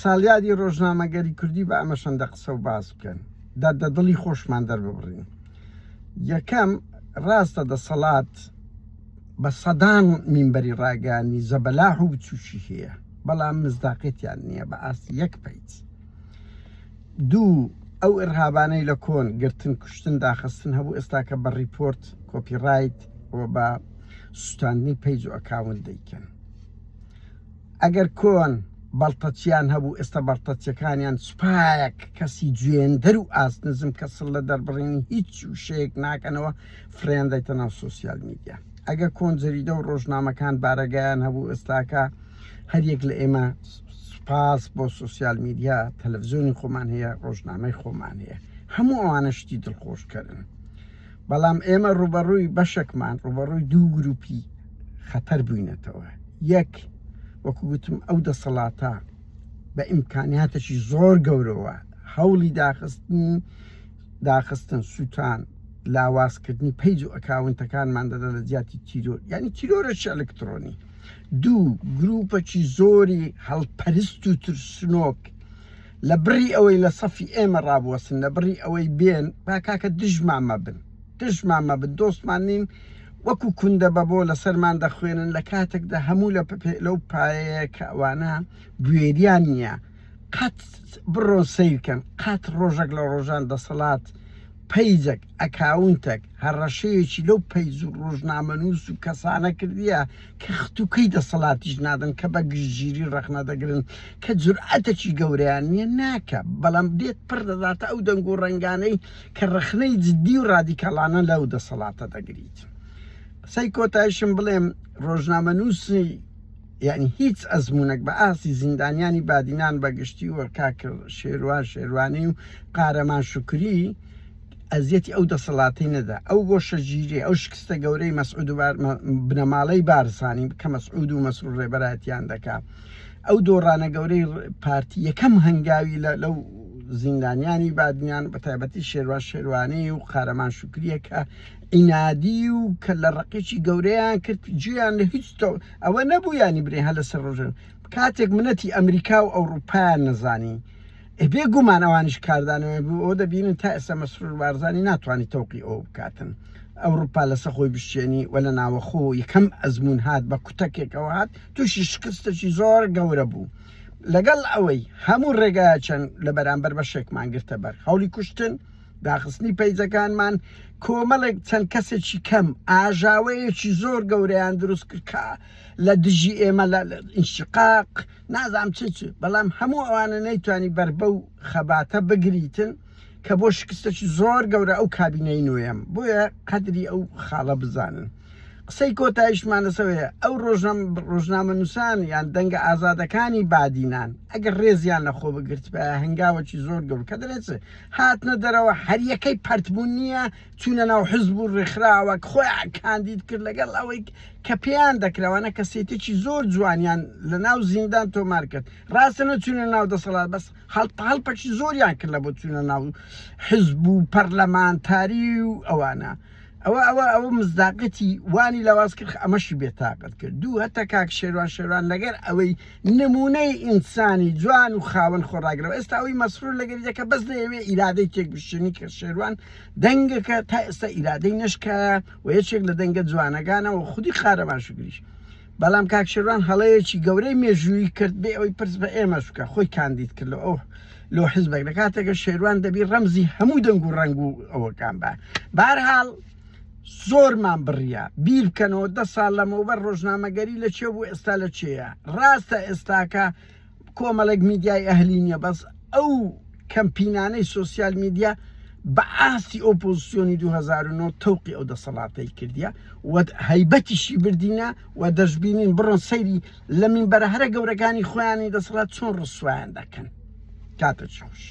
ساڵیادی ڕۆژنامەگەری کوردی بە ئەمە شەندە قسە و باس بکەن دەردە دڵی خۆشمان دەرببڕین یەکەم ڕاستە دەسەڵات بە سەدان مینبەری ڕاگەیاندنی زەبەلاح و بچوکی هەیە بەڵام مزداقێتیان نییە بە ئاستی یەک page دوو ئەو ئرهابانەی لە کۆن گرتن کوشتن داخستن هەبوو ئێستاکە بە report copyright و بە سوتاندنی page و account دەیکەن ئەگەر کۆن بەڵتەچیان هەبوو ئێستا بەڵتەچیەکانیان سوپایەک کەسی جوێندەر و ئاست نزم کە سڵ لە دەربڕینی هیچ وشەیەک ناکەنەوە فڕێیان دایتە ناو social media ئەگەر کۆن جەریدە و ڕۆژنامەکان بارەگایان هەبوو ئێستاکە هەریەک لە ئێمە سوپاس بۆ social media تەلەڤزیۆنی خۆمان هەیە ڕۆژنامەی خۆمان هەیە هەموو ئەوانە شتی دڵخۆشکەرن بەڵام ئێمە ڕوبەڕووی بەشێکمان ڕوبەڕووی دوو گروپی خەتەر بووینەتەوە یەک وەکو گوتم ئەو دەسەڵاتە بە ئیمکانیاتێکی زۆر گەورەوە هەوڵی داخستنی داخستن سووتان لاوازکردنی page و account ەکانمان دەدا لە جیاتی تیرۆر یعنی تیرۆرەکی ئەلکترۆنی دوو گروپەکی زۆری هەڵپەرست و ترسنۆک لە بڕی ئەوەی لە سەفی ئێمە ڕابوەستن لە بڕی ئەوەی بێن با کاکە دژمان مەبن دژمان مەبن دۆستمان نین وەکو کوندە بەبۆ لەسەرمان دەخوێنن لە کاتێکدا هەموو لە لەو پایەیە کە ئەوانە بوێریان نییە قەت بڕۆن سیرکەن قەت ڕۆژێک لە ڕۆژان دەسەڵات page ێک، account ێک، هەڕەشەیەکی لەو page و ڕۆژنامەنووس و کەسانە کردیە کە ختوکەی دەسەڵاتیش نادەن، کە بە گشتگیری ڕەخنە دەگرن، کە جورئەتێکی گەورەیان نیە، ناکا، بەڵام دێت پڕ دەداتە ئەو دەنگ و ڕەنگانەی کە ڕەخنەی جدی و ڕادیکاڵانە لەو دەسەڵاتە دەگریت. قسەی کۆتایشم بڵێم، ڕۆژنامەنووسی. یانی هیچ ئەزموونەک بە ئاستی زیندانیانی بادینان بە گشتی و کاک شێروان شێروانی و قارەمان شوکری ئەزیەتی ئەو دەسەڵاتەی نەدا ئەو گۆشەگیری ئەو شکستە گەورەی مەسعود و بنەماڵەی بارزانی کە مەسعود و مەسرور ڕێبەرایەتیان دەکا ئەو دۆڕانە گەورەی پارتی یەکەم هەنگاوی لە لەو زیندانیانی بادینان بە تایبەتی شێروان شێروانی و قارەمان شوکریە کە عینادی و کە لە ڕقێکی گەورەیان کرد گوێیان لە هیچ ئەوە نەبوو یانی برێ هەر لەسەر ڕۆژن کاتێک منەتی ئەمریکا و ئەوروپایان نەزانی ئێ بێ گومان ئەوانیش کاردانەوەی بوو ئەوە دەبینن تا ئێستا مەسرور بارزانی ناتوانانی تەوقی ئەوە بکاتن ئەوروپا لەسەر خۆی بشێنی و لە ناوەخۆ یەکەم ئەزمون هات بە کوتەکێکەوە هات تووشی شکستێکی زۆر گەورە بوو لەگەڵ ئەوەی هەموو ڕێگایە چەند لە بەرامبەر بەشێکمان گرتە بەر هەوڵی کوشتن داخستنی پەیجەکانمان کۆمەڵێک چەند کەسێکی کەم ئاژاوەیەکی زۆر گەورەیان دروست کرد کە لە دژی ئێمە لە ئینشقاق نازام چ چ بەڵام هەموو ئەوانە نەیتوانی بەربە و خەباتە بگریتن کە بۆ شکستێکی زۆر گەورە ئەو کابینەی نوێم بۆیە قەدری ئەو خاڵە بزانن قسەی کۆتاییشمان لەسەوەیە ئەو ڕۆژنامەنووسان یان دەنگە ئازادەکانی بادینان ئەگەر ڕێزیان لە خۆ بگرتبایە هەنگاوەکی زۆر گەور کە دەڵێت چ هاتنە دەرەوە هەریەکەی پەرتبوون نییە چوونە ناو حزب و ڕێکخراوە خۆیان کاندید کرد لەگەڵ ئەوەی کە پێیان دەکراوانە کەسێتێکی زۆر جوانیان لە ناو زیندان تۆمار کرد ڕاستە نەچوونە ناو دەسەڵات بەس هەڵپە هەڵپەکی زۆریان کرد لە بۆ چوونە ناو حزب و پەرلەمانتاری و ئەوانە ئەوە ئەوە ئەوە مزداقەتی وانی لاواز کرد ئەمەشی بێتاقەت کرد دوو هەتا کاک شێروان شێروان لەگەر ئەوەی نمونەی ئینسانی جوان و خاوەن خۆڕاگرەوە ئێستا ئەوی مەسرور لەگەری دەکە بەس دەیەوێ ئیرادەی تێک بشێنی کە شێروان دەنگەکە تا ئێستا ئیرادەی نەشکایە و یەکێک لە دەنگە جوانەکانەوە خودی قارەمان شوکریش بەڵام کاک شێروان هەڵەیەکی گەورەی مێژوویی کرد بێ ئەوەی پرس بە ئێمەش بکە خۆی کاندید کرد لە ئەو لۆ حزبێک لە کاتێکە شێروان دەبی ڕەمزی هەموو دەنگ و ڕەنگ و ئەوەکان بە بارحاڵ زۆرمان بڕە بیر بکەنەوە دە ساڵ لەمەوبەر ڕۆژنامەگەری لە چێ بوو ئێستا لە چێیە ڕاستە ئێستاکە کۆمەڵێک میدیای ئەهلی نییە بەس ئەو کەمپینانەی social media بە ئاستی ئۆپۆزیسیۆنی 2009 تەوقی ئەو دەسەڵاتەی کردیە و هەیبەتیشی بردینە و دەشبینین بڕۆن سەیری لە مینبەرە هەرە گەورەکانی خۆیانی دەسەڵات چۆن ڕسوایان دەکەن کاتە خۆش.